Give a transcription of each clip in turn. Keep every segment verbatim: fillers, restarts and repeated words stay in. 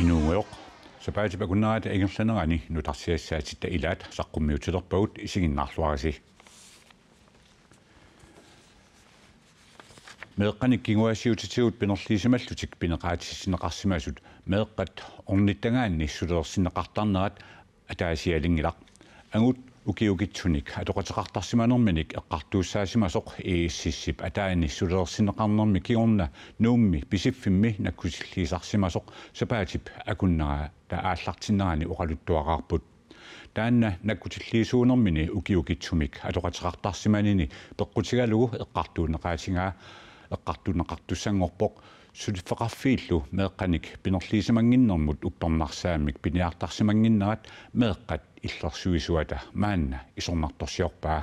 Inuugujoq. Sapaatip akunnerata ingerlanerani nutarsiassaatitta ilaat saqqummiutilerpagut, isiginnaarluarisi. Meeqqanik kinguaassiuutitigut pinerliisimallutik pineqaatissinneqarsimasut meeqqat ornittagaanni sulilersinneqartarnerat ataasialinngilaq. Angut ukiukitsunik atoqateqartarsimanerminik eqqartuussaasimasoq I S S-ip ataani sulilersinneqarnermi kingorna Nuummi Pisiffimmi nakkutilliisarsimasoq sapaatip akunnerata aallartinnerani oqaluttuaqarput. Taanna nakkutilliisuunermini ukiukitsumik atoqateqartarsimanini peqqutigalugu eqqartuunneqaatigaa eqqartuunneqartussanngorpoq, suliffeqarfiillu meeqqanik pinerliisimannginnermut uppernarsaammik piniartarsimannginnerat meeqqat illersuisuata maanna isornartorsiorpaa.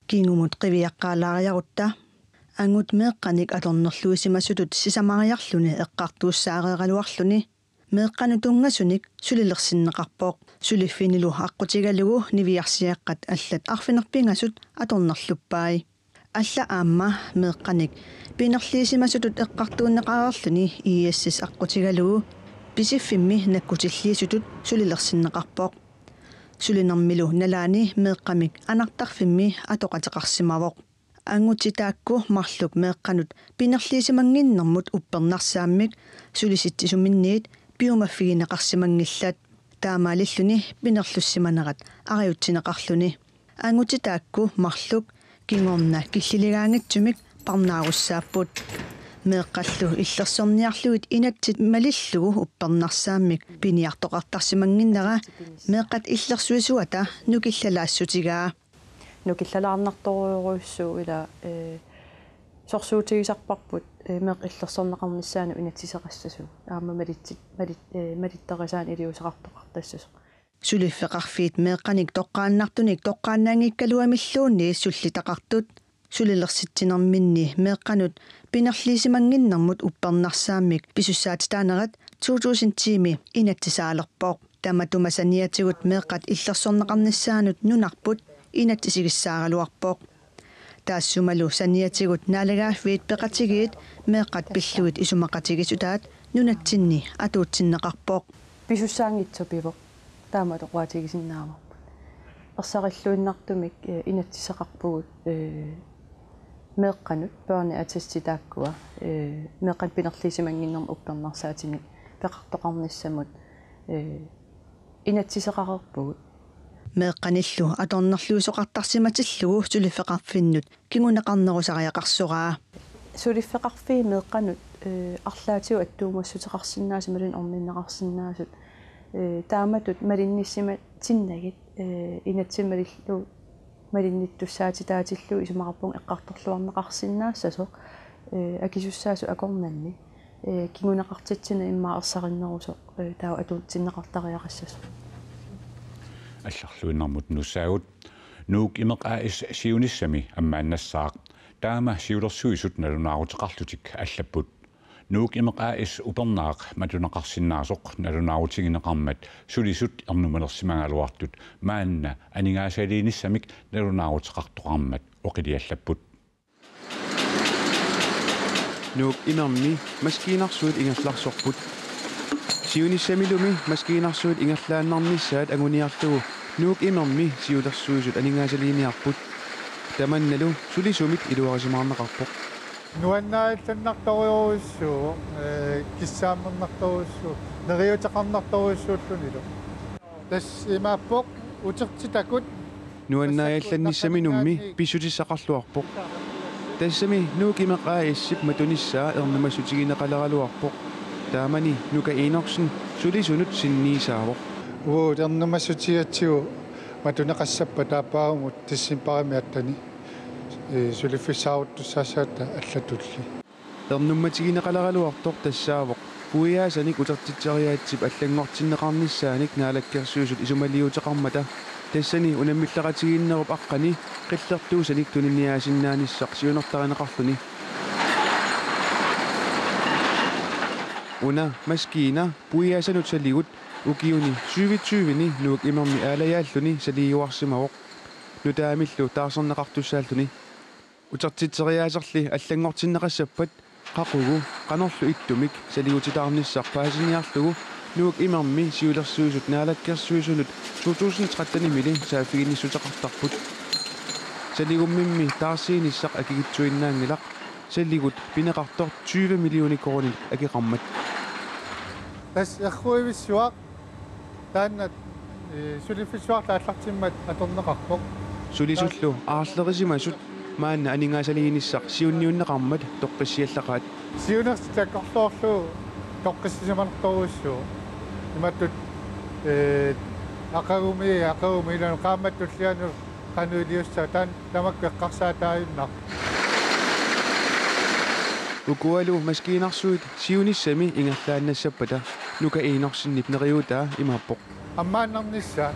Kingumut qiviaqqaalaariarutta angut meeqqanik atornerluisimasutut sisamariarluni eqqartuussaareeraluarluni meeqqanut tunngasunik sulilersinneqarpoq. Suliffinilu aqqutigalugu niviarsiaqqat allat arfineq-pingasut atornerluppai. Alla aamma meeqqanik pinerliisimasutut eqqartuunneqareerluni I S S aqqutigalugu Pisiffimmi nakkutilliisutut sulilersinneqarpoq. Sulinermilu nalaani meeqqamik anartarfimmi atoqateqarsimavoq. Angutit taakku marluk meeqqanut pinerliisimannginnermut uppernarsaammik sulisitsisuminniit piumaffigineqarsimanngillat. Taamaalilluni pinerlussimanerat ariutsineqarluni. Angutit taakku marluk kingorna killiligaanngitsumik parnaarussaapput. Meeqqallu illersorniarlugit inatsit malillugu uppernarsaammik piniartoqartarsimannginnera meeqqat illersuisuata nukillalaassutigaa. Nukillalaarnartorujussuuvoq ila, eh, sorsuutigisarparput, eh, meeqqat illersorneqarnissaannut inatsiseqassasut. Aamma malitsit-, malit-, eh, malittarisaannik iliuuseqartoqartassasoq. Suliffeqarfiit meeqqanik toqqaannartunik toqqaannanngikkaluamilluunniit sullitaqartut sulilersitsinerminni meeqqanut pinerliisimannginnermut uppernarsaammik pisussaatitaanerat to tusind ti-mi inatsisaalerpoq. Tamatuma saniatigut meeqqat illersorneqarnissaannut nunarput inatsisigissaaraluarpoq. Taassumalu saniatigut Naalagaaffiit Peqatigiit meeqqat pillugit isumaqatigiissutaat nunatsinni atuutsinneqarpoq. Pisussaanngitsoq pivoq. Taama oqaatigisinnaavarput. Ersarilluinnartumik, eh, inatsiseqarpugut, eh, meeqqanut børneattesti taakkua, eh, meeqqanut pinerliisimannginnermut uppernarsaatinik peqartoqarnissamut, eh, inatsiseqareerpugut. Meeqqanillu atornerluisoqartarsimatillugu suliffeqarfinnut kinguneqarnerusariaqarsoraa. Suliffeqarfiit meeqqanut, eh, arlaatigut attuumassuteqarsinnaasut imaluunniit orninneqarsinnaasut, eh, taamatut malinnissimatinnagit, eh, inatsit malillugu malinnittussaatitaatillugu isumaqarpunga eqqartorluarneqarsinnaassasoq, eh, akisussaasut akornanni, eh, kinguneqartitsineq immaqa ersarinnerusoq, eh, taava atuutsinneqartariaqassasoq. Allarluinnarmut nuussaagut. Nuuk Imeq A/S siunissami ammaannassaaq. Taama siulersuisut nalunaaruteqarlutik allapput. Nuuk Imeq A/S upernaaq matuneqarsinnaasoq nalunaarutigineqarmat sulisut ernumalersimagaluartut maanna aningaasaliinissamik nalunaaruteqartoqarmat oqiliallapput. Nuuk Imermi maskiinarsuit ingerlarsorput. Siunissamilumi maskiinarsuit ingerlaannarnissaat anguniarlugu Nuuk Imermi siulersuisut aningaasaliiniarput. Tamannalu sulisumit iluarisimaarneqarpoq. Nuannarillannartorujussuuvoq, eh, kissaammernartorujussuuvoq, neriuuteqarnartorujussuullunilu. Tassa imaappoq utertitakut. Nuannariallannissaminummi pissutissaqarluarpoq. Tassami Nuuk Imeq A/S-ip matunissaa ernumassutigineqaleraluarpoq. Taamani Nuka Enoksen sulisunut sinniisaavoq. Uagut ernumassutigatsigu matuneqassappat taappaamut decembarimi attani, eh, suliffissaaruttussaassagatta allatulli. Ernummatigineqaleraluartoq tassaavoq puiaasanik utertitseriaatsip allanngortinneqarnissaanik Naalakkersuisut isumaliuuteqarmata, tassani unammilleqatigiinnerup aqqani qillertuusanik tuniniaasinnaanissaa siunertarineqarluni. Una maskiina puiaasanut saligut ukiuni syvogtyve-ni Nuuk Imermi aalajaalluni saliiuarsimavoq, nutaamillu taarserneqartussaalluni. Utertitseriaaserli allanngortinneqassappat qaqugu qanorlu ittumik saligutitaarnissaq paasiniarlugu Nuuk Imermi siulersuisut Naalakkersuisunut to tusind tretten-imili saaffiginnissuteqartarput. Saligummimmi taarsiinissaq akikitsuinnaanngilaq, saligut pineqartoq tyve millioner koruunit akeqarmat. Tassa erruivissuaq taanna, eh, suliffissuarlu aallartimmat atorneqarpoq. Sulisullu aarlerisimasut maanna aningaasaliinissaq siunniunneqarmat toqqissiallaqaat. Siunersi takorloorlugu toqqissisimanartorujussuuvoq. Imatut, eh, aqagumi, aqagumi ilan qaammat tullianut qanoq iliussaaq taanna tamakku eqqarsaataajunnaarpoq. Ukualu maskiinarsuit siunissami ingerlaannassappata Nuka Enoksenip neriuutaa imaappoq. Ammaannarnissaa.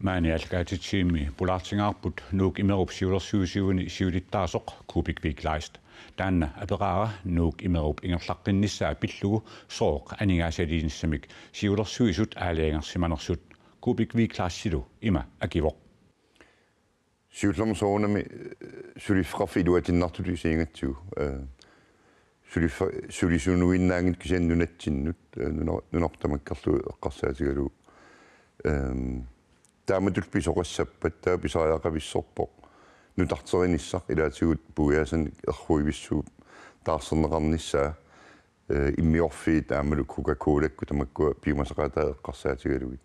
Maani aallakaatitsivimmi pulaartingaarput Nuuk Imerup siulersuisuni siulittaasoq Kuupik V. Kleist. Taanna aperaara Nuuk Imerup ingerlaqqinnissaa pillugu sooq aningaasaliinissamik siulersuisut aalajangersimanersut. Kuupik V. Kleistilu ima akivoq. Siullermik soorunami, eh, suliffeqarfik iluatinnartutut isigigatsigu. Eh, suliffa-, sulisunuinnaanngitsoq kisianni nunatsinnut, eh, nuna-, nunarput tamakkerlugu eqqarsaatigalugu. Ehm, taamatut pisoqassappat taava pisariaqavissorpoq nutarterinissaq ilaatigut puiaasanik erruivissuup taarserneqarnissaa, eh, immiorfiit aammalu Coca-Colakkut tamakkua piumasaqaataat eqqarsaatigalugit.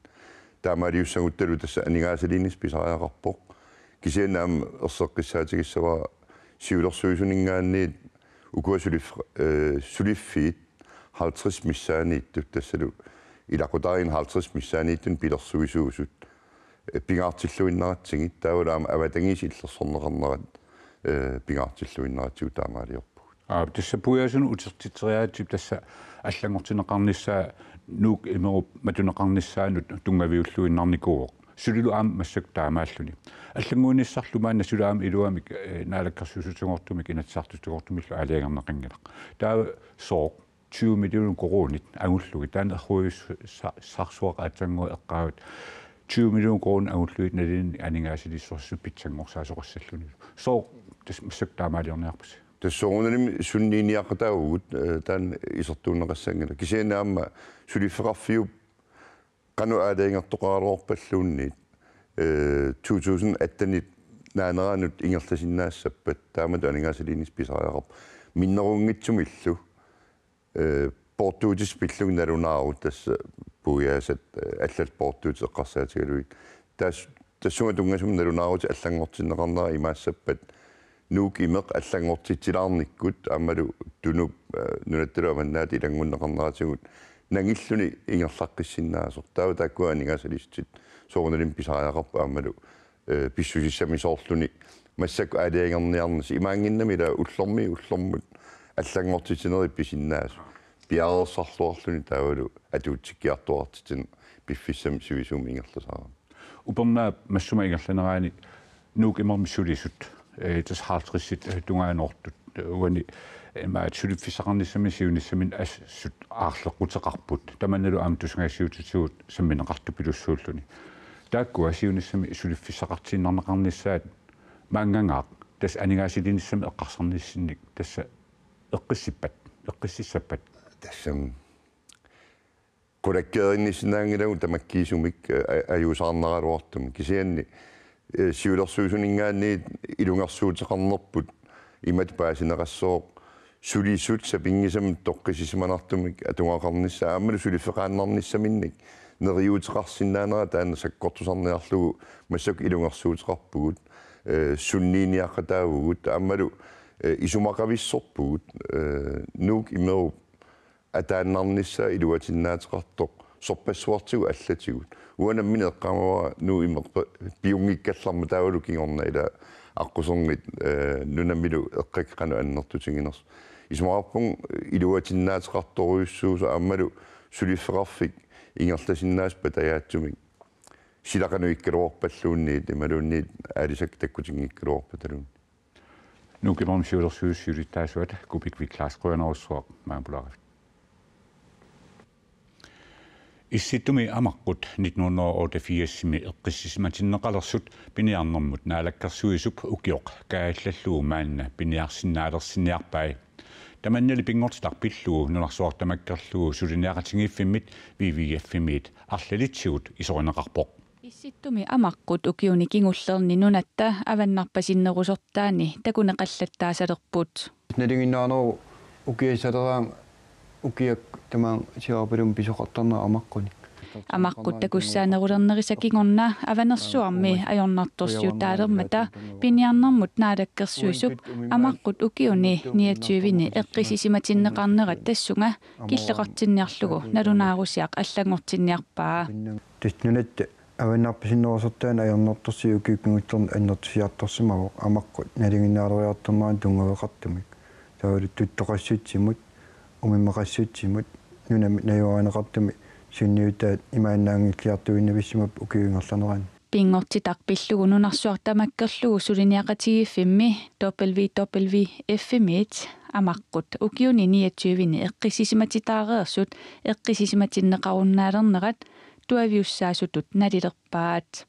Taamaaliussaguttalu tassa aningaasaliinissaq pisariaqarpoq. Kisianni aamma erseqqissaatigissavara siulersuisuninngaanniit ukua suliff-, eh, suliffiit halvtreds missaaniittut tassalu ilaqutariinnut halvtreds missaaniittunik pilersuisuusut, eh, pingaartilluinnaratsigit taavalu aamma avatangiisit illersorneqarnerat, eh, pingaartilluinnaratsigu taamaaliorpugut. Aa, tassa puiaasunut utertitseriaatsip tassa allanngortinneqarnissaa Nuuk Imerup matuneqarnissaanut tunngaviulluinnarnikuuvoq. Sulilu aamma massakkut taamaalluni. Allannguinissarlu maanna suli aamma iluamik, eh, Naalakkersuisutigoortumik Inatsisartutigoortumillu aalajangerneqanngilaq. Taava sooq tyve millioner koruunit angullugit, taanna erruivissu-, sa-, sarsuaq aatsaannguaq eqqaavat, tyve millioner koruunit angullugit nalinginnik aningaasaliissuseq pitsanngorsaasoqassallunilu. Sooq tassa massakkut taamaaliorniarpisi? Tassa soorunalimi sunniiniaqataavugut, eh, taanna isertuunneqassanngilaq. Kisianni aamma suliffeqarfiup qanoq aalajangertoqaraluarpalluunniit, eh, to tusind atten-ip naaneranut ingerlasinnaassappat taamatut aningaasaliinissaq pisariaqarpoq. Minnerunngitsumillu, eh, poortuutissat pillugit nalunaarut tassa puiaasat, eh, allallu poortuutissat eqqarsaatigalugit. Tas-, tassunga tunngasumik nalunaarutit allanngortinneqarnerat imaassappat Nuuk Imeq allanngortitsilaarnikkut aammalu Tunup, eh, nunattalu avannaata ilanngunneqarneratigut nangilluni ingerlaqqissinnaasoq. Taava taakkua aningaasaliissutit soorunalimi pisariaqarput aammalu, eh, pissusissamisoorluni massakkut aalajangerniarnissaq imaanngimmat ila ullormiit ullormut allanngortitsinerit pisinnaasut. Piareersarluarluni taavalu atuutsikkiartuaartitsineq piffissami sivisuumi ingerlasaarami. Upernaap massuma ingerlanerani Nuuk Imermi sulisut, eh, tassa halvtredsit, eh, tungaanoortut, eh, uani, eh, maat suliffissaqarnissamik siunissami assut aarleqquteqarput. Tamannalu aamma tusagassiuutitigut sammineqartupilussuulluni. Taakkua siunissami suliffissaqartiinnarneqarnissaat maanngangaaq tassa aningaasaliinissamik eqqarsarnissinnik tassa eqqissippat, eqqississappat? Tassami qulakkeerinnissinnaanngilagut tamakkiisumik, eh, a-, ajuusaarnaraluartumik. Kisianni, eh, siulersuisuninngaanniit ilungersuuteqarnerput imatut paasineqassooq sulisut sapinngisamik toqqissisimanartumik atugaqarnissaa aammalu suliffeqaannarnissaminnik neriuuteqarsinnaanera taanna sakkortusarniarlugu massakkut ilungersuuteqarpugut, eh, sunniiniaqataavugut aammalu, eh, isumaqavissorpugut, eh, Nuuk Imerup ataannarnissaa iluatinnaateqartoq sorpassuartigut allatigut. Uanga nammineq eqqaamavara Nuuk Imeq pe-, piunngikkallarmat taavalu kingorna ila aqquserngit, eh, nunamilu eqqakkit qanoq annertutiginersoq. Isumaqarpunga iluatinnaateqartorujussuusoq aammalu suliffeqarfik ingerlasinnaasoq patajaatsumik. Sila qanoq ikkaluarpalluunniit imaluunniit aalisakkat takkutinngikkaluarpataluunniit. Nuuk Imermi siulersuisut siulittaasuat Kuupik V. Kleist, qujanarsuaq maanga pulaaravit. Issittumi Amaqqut nitten hundrede og otteogfirsimi eqqissisimatinneqalersut piniarnermut naalakkersuisup ukioq kaajallallugu maanna piniarsinnaalersinniarpai. Tamannali pinngortitaq pillugu nunarsuaq tamakkerlugu suliniaqatigiiffimmit WWF-imiit arlalitsigut isorineqarpoq. Issittumi Amaqqut ukiuni kingullerni nunatta avannarpasinnerusortaani takuneqallattaasalerput. Nalinginnaaneruvoq ukiassaleraangat ukiak tamaanga Siorapalummi pisoqartarnera Amaqqunik. Amaqqut takussaanerulernerisa kingorna Avanersuarmi ajornartorsiutaalermata piniarnermut naalakkersuisup Amaqqut ukiuni niogtyveni eqqissisimatinneqarnerat tassunga killeqartinniarlugu nalunaarusiaq allanngortinniarpaa. Tassa nunatta avannarpasinnerusortaani ajornartorsiut ukiuni kingullerni annertusiartorsimavoq Amaqqut nalinginnaaleriartornerani tunngaveqartumik. Taavalu tuttoqassutsimut, umimmaqassutsimut, nunami najugarineqartumi sunniutaat imaannaanngilliartuinnavissimavoq ukiup ingerlanerani. Pinngortitaq pillugu nunarsuaq tamakkerlugu suliniaqatigiiffimmi WWF-imiit Amaqqut ukiuni niogtyveni eqqissisimatitaareersut eqqissisimatinneqarunnaalernerat tuaviussaasutut nalilerpaat.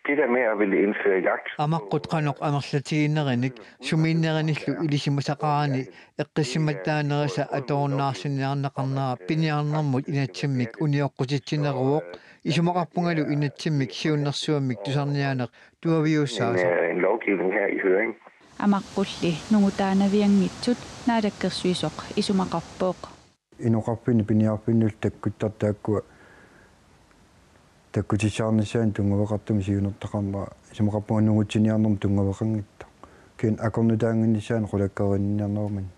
Det der med at ville indføre jagt. Amaqqut qanoq amerlatiginerinik sumiinnerinillu ilisimasaqarani eqqissisimatitaanerisa atorunnaarsinniarneqarnera piniarnermut inatsimmik unioqqutitsineruvoq, isumaqarpungalu inatsimmik siunnersuummik tusarniaaneq tuaviussaasoq. En, øh, en lovgivning her i høring. Amaqqulli nungutaanavianngitsut naalakkersuisoq isumaqarpoq. Inoqarfinni piniarfinnullu takkuttartut taakkua takkutissaarnissaannut tunngaveqartumik siunertaqarnera isumaqarpunga nungutsiniarnermut tunngaveqanngitsoq. Kisianni akornutaannginnissaanut qulakkeerinniarneruminni.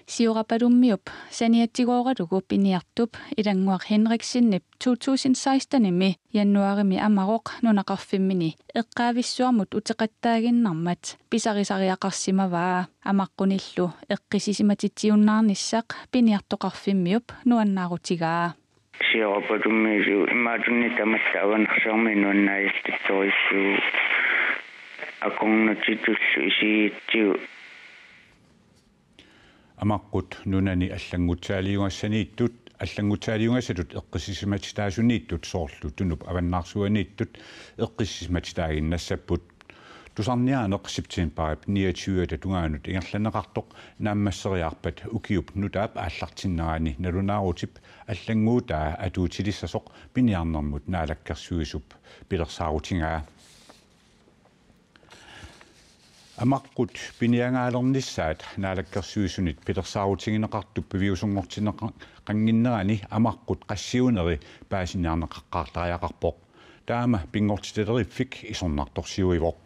Siorapalummiup saniatigooralugu piniartup Ilannguaq Henriksenip to tusind sekstenimi januaarimi Amaroq nunaqarfimmini eqqaavissuarmut uteqattaaginnarmat pisarisariaqarsimavaa. Amaqqunillu eqqissisimatitsijunnaarnissaq piniartoqarfimmiup nuannaarutigaa. Siorapalummiillu imaattunni tamatta Avanersuarmi nuannaajartittorujussuuvoq akornutitullu isigigatsigu. Amaqqut nunani allanngutsaaliugassaniittut, allanngutsaaliugassatut eqqissisimatitaasuniittut soorlu Tunup avannaarsuaniittut eqqissisimatitaaginnassapput. Tusarniaaneq septembarip niogtyveta tungaanut ingerlanneqartoq naammasseriarpat ukiup nutaap aallartinnerani nalunaarutip allannguutaa atuutilissasoq piniarnermut naalakkersuisup pilersaarutigaa. Amaqqut piniagaalernissaat naalakkersuisunit pilersaarutigineqartup piviusunngortinneqannginnerani amaqqut qassiuneri paasiniarneqaqqaartariaqarpoq. Taama pinngortitaleriffik isornartorsiuivoq.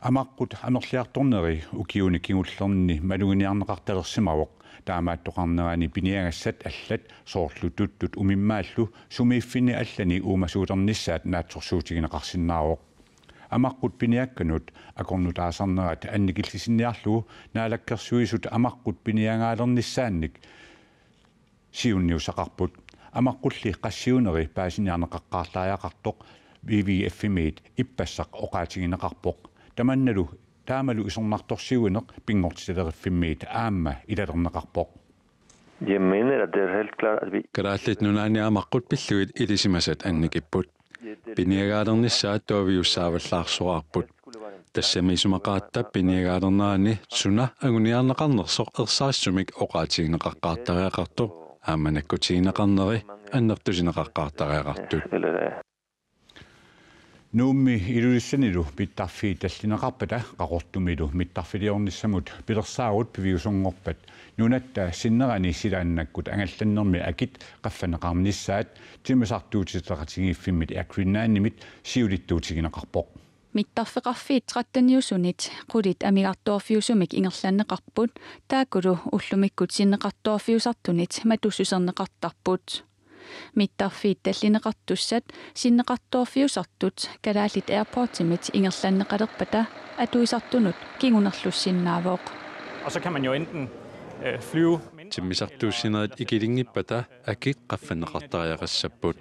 Amaqqut amerliartorneri ukiuni kingullerni maluginiarneqartalersimavoq. Taamaattoqarnerani piniagassat allat soorlu tuttut umimmaallu sumiiffinni allani uumasuulernissaat naatsorsuutigineqarsinnaavoq. Amaqqut piniakkanut akornutaasarnerat annikillisinniarlugu naalakkersuisut amaqqut piniagaalernissaannik siunniussaqarput. Amaqqulli qassiuneri paasiniarneqaqqaartariaqartoq WWF-imiit ippassaq oqaatigineqarpoq. Tamannalu taamalu isornartorsiuineq pinngortitaleqqiffimmit aamma ilalerneqarpoq. Jeg mener, at det er helt klart, at vi Kalaallit Nunaanni amaqqut pillugit ilisimasat annikipput. Piniagaalernissaat tuaviussaavallaarsoraarput. Tassami isumaqaratta piniagaalernerani suna anguniarneqarnersoq erseqqissumik oqaatigineqaqqaartariaqartoq aamma nakkutigineqarneri annertusineqaqqaartariaqartut. Nuummi Ilulissanilu mittarfiit tallineqarpata Qaqortumilu mittarfiliornissamut pilersaarut piviusunngorpat nunatta sinnerani silaannakkut angallannermi akit qaffanneqarnissaat timmisartuutitaqatigiiffimmit Air Greenlandimit siulittaatigineqarpoq. Mittarfeqarfiit tretteniusunit qulit amigartoorfiusumik ingerlanneqarput, taakkulu ullumikkut sinneqartoorfiusartunit matussuserneqartarput. Mittarfiit tallineqartussat sinneqartoorfiusartut Kalaallit Airportsimit ingerlanneqalerpata atuisartunut kingunerlussinnaavoq. Og så kan man jo enten, øh, flyve mindre. Timmisartuussinerit ikilinngippat akit qaffanneqartariaqassapput.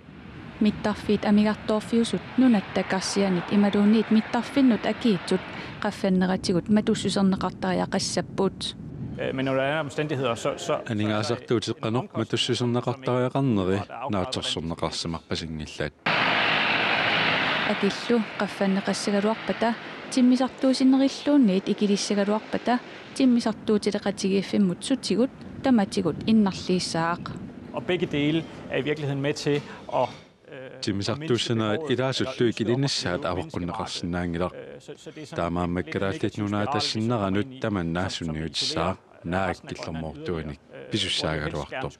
Mittarfiit amigartoorfiusut nunatta Karsianit imaluunniit mittarfinnut akiitsut qaffanneratigut matussuserneqartariaqassapput. Øh, men under alle omstændigheder, så, så, så, så er det Aningaasartuutit qanoq matussuserneqartariaqarneri naatsorsorneqarsimarpasinngillat. Akillu qaffanneqassagaluarpata, timmisartuussinerilluunniit ikilissagaluarpata, timmisartuutileqatigiiffimmut sutigut tamatigut innarliissaaq. Og begge dele er i virkeligheden med til at, øh, Timmisartuussinerit ilaasullu ikilinnissaat avaqqunneqarsinnaanngilaq. Taamaammat Kalaallit Nunaata sinneranut tamanna sunniutissaaq, naak killormoortuinik pisussaagaluartoq.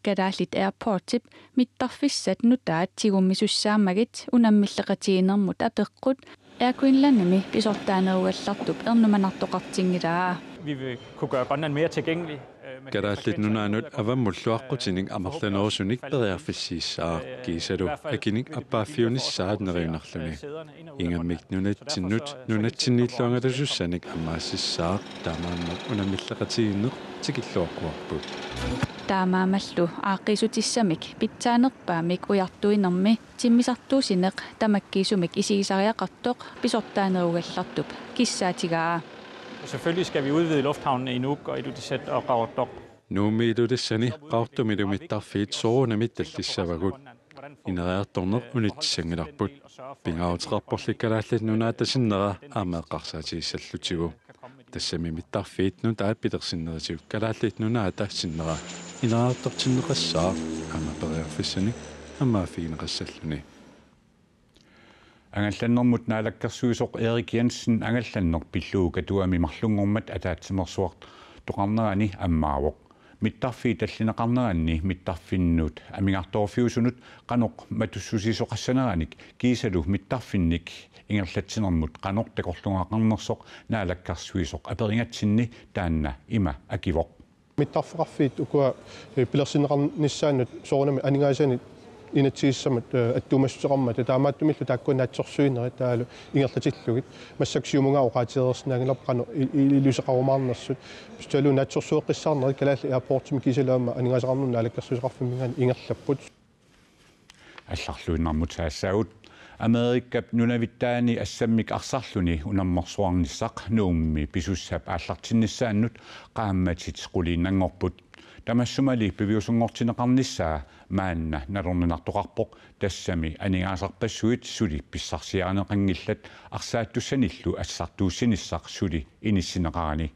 Kalaallit Airportsip mittarfissat nutaat tigummisussaammagu unammilleqatigiinnermut apeqqut Air Greenlandimi pisortaanerugallartup ernumanartoqartinngilaa. Vi vil kunne gøre Grønland mere tilgængelig, øh, med Kalaallit Nunaannut avammullu aqqutinik amerlanerusunik periarfissiissaaq kiisalu akinik appaaffiunissaat neriunarluni. Ingammik nunatsinnut nunatsinniilluangatasussanik ammaassissaaq, taamaammat unammilleqatigiinneq tikilluaqquarput. Taamaammallu aaqqiissutissamik pitsaanerpaamik ujartuinermi timmisartuussineq tamakkiisumik isigisariaqartoq pisortaanerugallartup kissaatigaa. Selvfølgelig skal vi udvide lufthavnene i Nuuk og Ilulissat og Qaqortoq. Nuummi Ilulissani Qaqortumilu mittarfiit soorunami tallissavagut. Ineriartorneq unitsissanngilarput. Pingaaruteqarporli Kalaallit Nunaata sinnera aamma eqqarsaatigissallutigu. Tassami mittarfiit nutaat pilersinnerisigut Kalaallit Nunaata sinnera ineriartortinneqassaaq aamma periarfissanik ammaaffigineqassalluni. Angallannermut naalakkersuisoq Erik Jensen angallanneq pillugu Katuami marlunngormat ataatsimeersuartoqarnerani ammaavoq. Mittarfiit tallineqarneranni mittarfinnut amigartoorfiusunut qanoq matussusisoqassaneranik kiisalu mittarfinnik ingerlatsinermut qanoq takorluugaqarnersoq naalakkersuisoq aperigatsinni taanna ima akivoq. Mittarfeqarfiit ukua, eh, pilersinneqarnissaannut soorunami aningaasanik inatsigissamut, eh, attuumassuteqarmata, taamaattumillu taakkua naatsorsuinerit taavalu ingerlatillugit. Massakkut Siumunngaanniit oqaatigereersinnaanngilarput qanoq i-, i-, iluseqarumaarnersut. Pissutalu naatsorsueqqissaarnerit Kalaallit Airportsimi kiisalu aamma aningaasaqarnermut naalakkersuisoqarfimminngaanniit ingerlapput. Allarluinnarmut saassaagut. Amerikap nunavittaani assammik arsarluni unammersuarnissaq Nuummi pisussap aallartinnissaannut qaammatit quliinnanngorput. Tamassumali piviusunngortinneqarnissaa maanna nalorninartoqarpoq, tassami aningaasarpassuit suli pissarsiarineqanngillat arsaattussanillu assartuussinissaq suli inissinneqarani.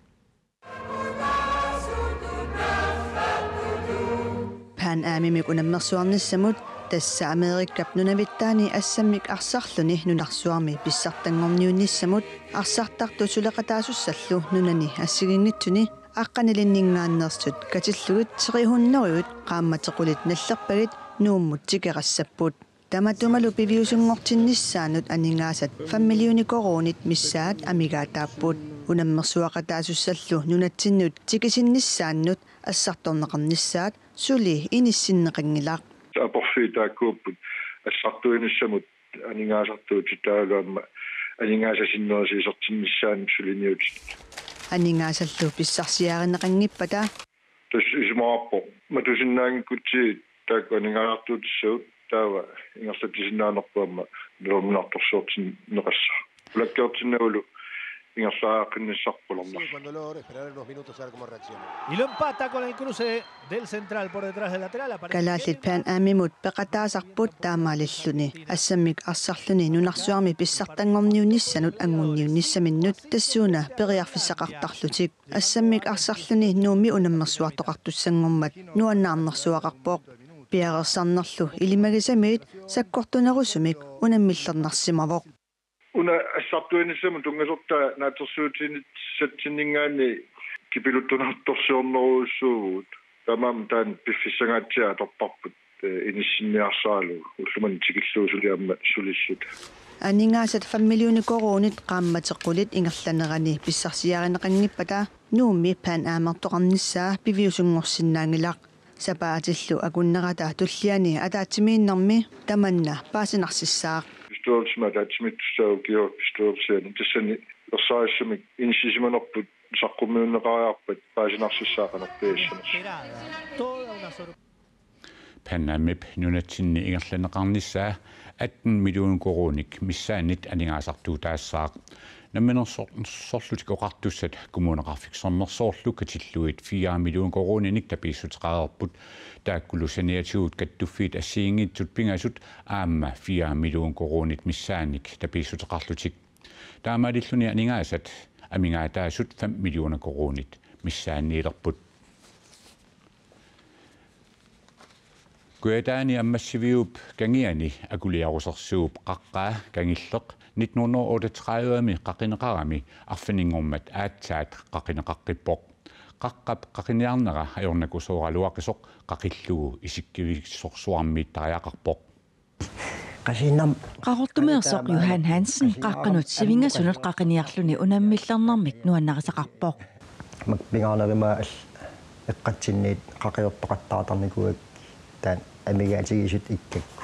Pan Amimik unammersuarnissamut, tassa Amerikap nunavittaani assammik arsarluni nunarsuarmi pissartanngorniunnissamut, arsartartut suleqataasussallu nunani assigiinngitsuni aqqanilinninngaanneersut katillugit tre hundrede qaammatit qulit nallerpagit Nuummut tikerassapput. Tamatumalu piviusunngortinnissaanut aningaasat fem millioner koruunit missaat amigaataapput. Unammersuaqataasussallu nunatsinnut tikisinnissaannut assartorneqarnissaat suli inissinneqanngilaq. Aporfiit taakkuupput assartuinissamut aningaasartuutit taavalu aamma aningaasat sinnerisiisertinnissaannut suliniutit. Aningaasallu pissarsiarineqanngippata. Tassa isumaqarpoq matusinnaanngikkutsigit taakku aningaasartuutissavut taava ingerlatsisinnaanerput aamma nalorninartorsiortinneqassaaq. Ulakkeertinnagulu ingerlariaqqinnissarput qularnarlugu. Y lo empata con el cruce del central por detrás del lateral. Aparece Kalaallit Pan Amimut peqataasarput taamaalilluni assammik arsarluni nunarsuarmi pissartanngorniunnissanut angunniunnissaminnut tassuuna periarfissaqartarlutik. Assammik arsarluni Nuummi unammersuartoqartussanngormat nuannaarnersuaqarpoq. Piareersarnerlu ilimagisamiit sakkortunerusumik unammillernarsimavoq. Una assartuinissamut tunngasortaa naatsorsuutiginnissatsinninngaanniit kipiluttunartorsiornerujussuuvugut. Taamaammat taanna piffissangaatsiaq atorparput, eh, inissinniarsaralugu ullumimut tikillugu suli aamma sulilluta. Aningaasat fem millioner koruunit qaammatit qulit ingerlanerani pissarsiarineqanngippata Nuummi Pan Amertoqarnissaa piviusunngorsinnaanngilaq. Sapaatillu akunnerata tulliani ataatsimiinnermi tamanna paasinarsissaaq. Bestyrelsimi ataatsimiittussaavoq ukiup bestyrelsiani, tassani ersarissumik inissisimanerput saqqummiunneqariarpat paasinarsissaaq qanorpiaq issanersoq. Pan Amip nunatsinni ingerlanneqarnissaa atten millioner koruunik missaanniit aningaasartuutaassaaq. Namminersorlutik Oqartussat Kommuneqarfik Sermersoorlu katillugit fire million koruuninik tapiissuteqareerput. Taakkulu saniatigut kattuffiit assigiinngitsut pingasut aamma fire million koruunit missaannik tapiissuteqarlutik. Taamaalilluni aningaasat amigaataasut fem millioner koruunit missaanniilerput. Kujataani Ammassiviup kangiani akuliarusersuup qaqqaa Kangilleq nitten hundrede otteogtredive-mi qaqineqarami arfininngormat aatsaat qaqineqaqqippoq. Qaqqap qaqiniarnera ajornakusooraluaqisoq qaqillugu isikkivisorsuarmiittariaqarpoq. Qasiinnam- Qaqortumeersoq Johan Hansen qaqqanut sivingasunut qaqiniarluni unammillernermik nuannarisaqarpoq. Mak pingaarnerima al-, eqqatsinniit qaqiortoqattaartarnikuugakkit taanna amigaatigisut ikkakku.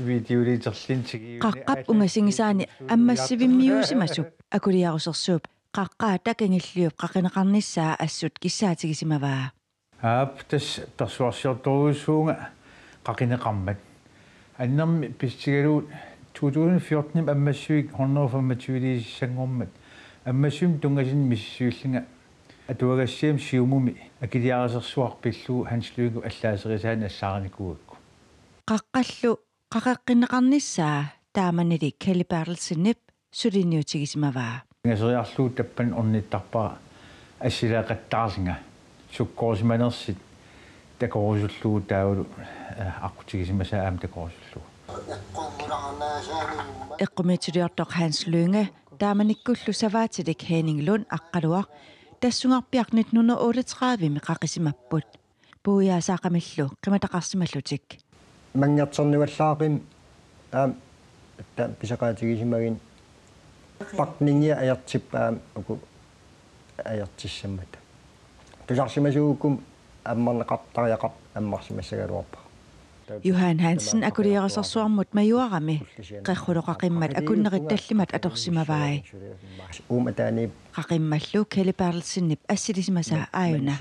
Videoliiterlin tigiuni Qaqqap ungasigisaani ammassivimmiuusimasup akuliarusersuup qaqqaa Kangilliup qaqineqarnissaa assut kissaatigisimavaa. Aap, tassa persuarsiortorujussuuvunga qaqineqarmat. Annermik pissutigalugu to tusind fjorten-imi Ammassivik hundrede femogtyve-liisissanngormat Ammassivimmi tunngasinni misissuillunga atuagassiami Siumumi akiliarisersuaq pillugu Hans Lyngep allaaserisaani assaarinikuugakku. Qaqqallu qaqeqqineqarnissaa taamanili Kelly Berthelsenip suliniutigisimavaa. Ingaseriarlugu tappani ornittarpara assilaaqattaarlunga sukkorisimanersut takorusullugu taavalu, eh, aqqutigisimasaa aamma takorusullugu. Eqqumiitsuliortoq Hans Lynge taamanikkullu savaatilik Henning Lund Aqqaluaq tassungarpiaq nitten hundrede otteogtredive-mi qaqisimapput. Puiaasaaqqamillu qimataqarsimallutik. Manngerternuallaaqim aam ta piseqaatigisimagin pakningia ajortippa aam uku ajortissammata. Tusarsimasuugukku ammarneqartariaqarpoq ammarsimassagaluarpara. Johan Hansen akuliarusersuarmut majuarami qerruloqaqimmat akunnerit tallimat atorsimavai. Uuma taani Qaqimmallu Kelly Berthelsenip assilisimasaa aajuna.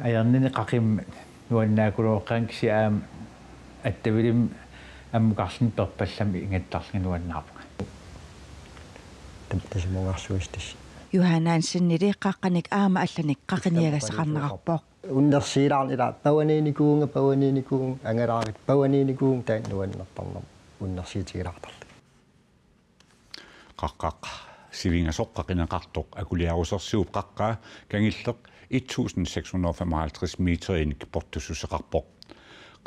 Ajornani qaqimmat nuannaakuluoqqaanga kisianni aamma attavilimmi ammukarluni perpallammi ingattarlunga nuannaarpunga. Tap-, tasimungarsuistis. Johan Hansenili qaqqanik aamma allanik qaqiniagasaqarnerarpoq. Unnersiilaarnila pavaniinikuuvunga, pavaniinikuuvunga, angalaarit pavaniinikuuvunga taanna nuannertarnermut unnersiutigilaartarluni. Qaqqap sivingasoq qaqineqartoq akuliarusersuup qaqqaa Kangilleq et tusind seks hundrede og femoghalvtreds meterinik portussuseqarpoq.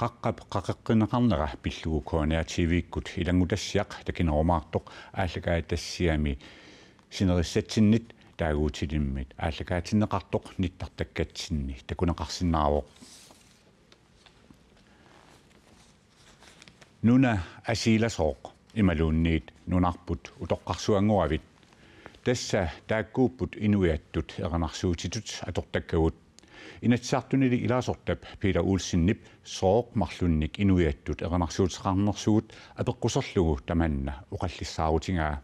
Qaqqap qaqeqqineqarnera pillugu K N R T V-kkut ilanngutassiaq takinerumaartoq aallakaatitassiami sinerissatsinnit taaguutilimmit aallakaatinneqartoq nittartakkatsinni takuneqarsinnaavoq. Nuna asiilasooq imaluunniit nunarput utoqqarsuanngoravit. Tassa taakkuupput inuiattut erinarsuutitut atortakkagut. Inatsisartunili ilaasortap Peter Olsenip sooq marlunnik inuiattut erinarsuuteqarnersugut apeqquserlugu tamanna oqallissaarutigaa.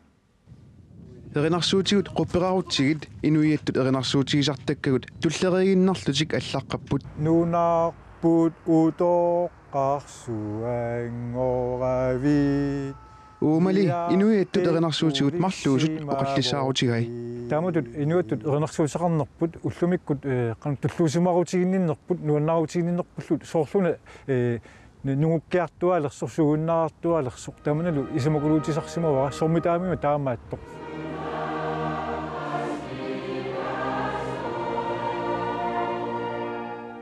Erinarsuutigut qupperarutsigit inuiattut erinarsuutigisartakkagut tulleriiginnarlutik allaqqapput. Nunarput utoqqarsuanngoravit. Uumali inuiattut erinarsuutigut marluusut oqallissaarutigai. Taamatut inuiattut erinarsuuteqarnerput ullumikkut, eh, qanoq tulluusimaarutiginninnerput, nuannaarutiginninnerpullu soorluna, eh, nu-, nungukkiartuaalersoq, suuginnartuaalersoq, tamannalu isumaqatigiittussaasarsimavara, soormitaamima taamaattoq.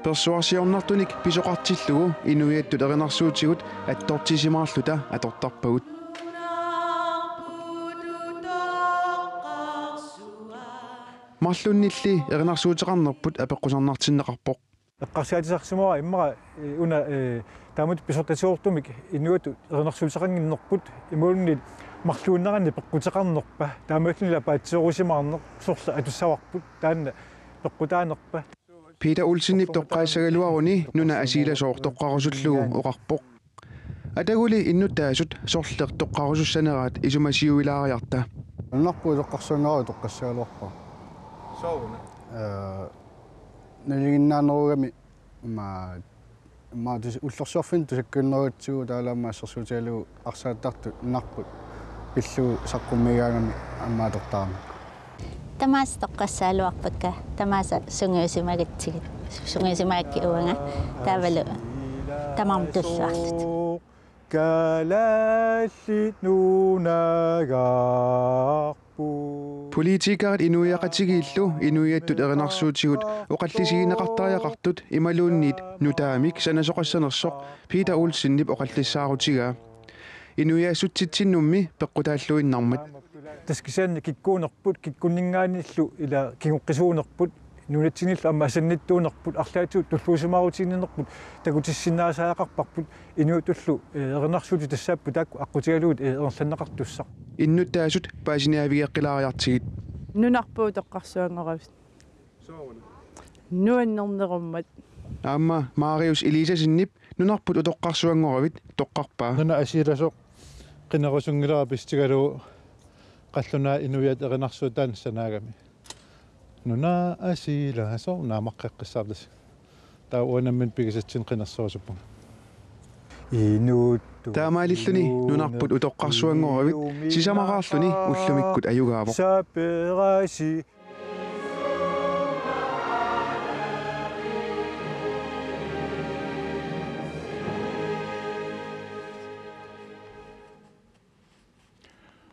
Persuarsiornartunik pisoqartillugu inuiattut erinarsuutigut attortisimaarluta atortarpagut. Marlunnilli erinarsuuteqarnerput apeqqusernartinneqarpoq. Eqqarsaatissarsimavara immaqa, eh, una, eh, taamatut pisortatigoortumik inuiattut erinarsuuteqannginnerput imaluunniit marluinnarannik peqquteqarnerpa, taamaalilluni paatsiorusimaarneq sorleq atussavarput, taanna peqqutaanerpa. Peter Olsenip toqqagassagaluaruni nuna asiilasooq toqqarusullugu oqarpoq. Ataguli innuttaasut sorleq toqqarusussaneraat isumasiuilaariarta. Nunarput utoqqarsuanngoravit toqqagassagaluarpara. Sooruna? Eh, nalinginnaanerugami ima, ima tus-, ullorsiorfinnut tusakkuunnerugatsigu taavalu aamma assersuutigalugu arsaattartut nunarput Illu saqqummiigaangami aamma atortaramikku. Tamaasa toqqassagaluarpakka, tamaasa sungiusimagatsigit, sungiusimagakkit uanga, taavalu tamarmik tulluarlutik. Kalaallit Nunagarput. Politikerit inuiaqatigiillu inuiattut erinarsuutigut oqallisigineqartariaqartut imaluunniit nutaamik sanasoqassanersoq Peter Olsenip oqallissaarutigaa. Inuiassutsitsinnummi peqqutaalluinnarmat. Tassa kisianni kikkuunerput, kikkunninngaanniillu ila kinguqqisuunerput, nunatsinniillu aamma asannittuunerput, arlaatigut tulluusimaarutiginninnerput takutissinnaasariaqarparput, inuiattullu, eh, erinarsuutit tassaapput taakku aqqutigalugit, eh, ingerlanneqartussaq. Innuttaasut paasiniaavigeqqilaariartigit. Nunarput utoqqarsuanngoravit. Nuannernerummat. Aamma Marius Elisassenip nunarput utoqqarsuanngoravit toqqarpaa. Nunap asilasoq qinerusunngilara pissutigalugu qallunaat inuiattut erinarsuutit taanna sanaagami. Nunap asilasoq naammaqqeqqissaartasi. Taava uanga nammineq pigisatsinnik qinersisoqarpunga. Inuttut. Taamaalilluni nunarput utoqqarsuanngoravit sisamaqarluni ullumikkut ajugaavoq. Saperasi.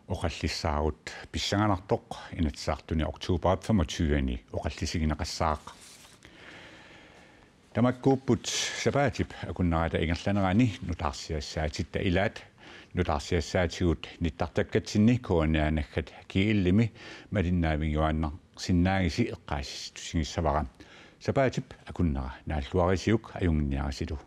Oqallissaarut pissanganartoq Inatsisartuni oktober femogtyve-ni oqallisigineqassaaq. Tamakkuupput sapaatip akunnerata ingerlanerani nutaarsiassaatitta ilaat. Nutaarsiassaatigut nittartakkatsinni K N R naggat G L-imi malinnaavigiuaannarsinnaagitsi eqqaasitsissutigissavara. Sapaatip akunnera naalluarisiuk ajunnginniarisilu.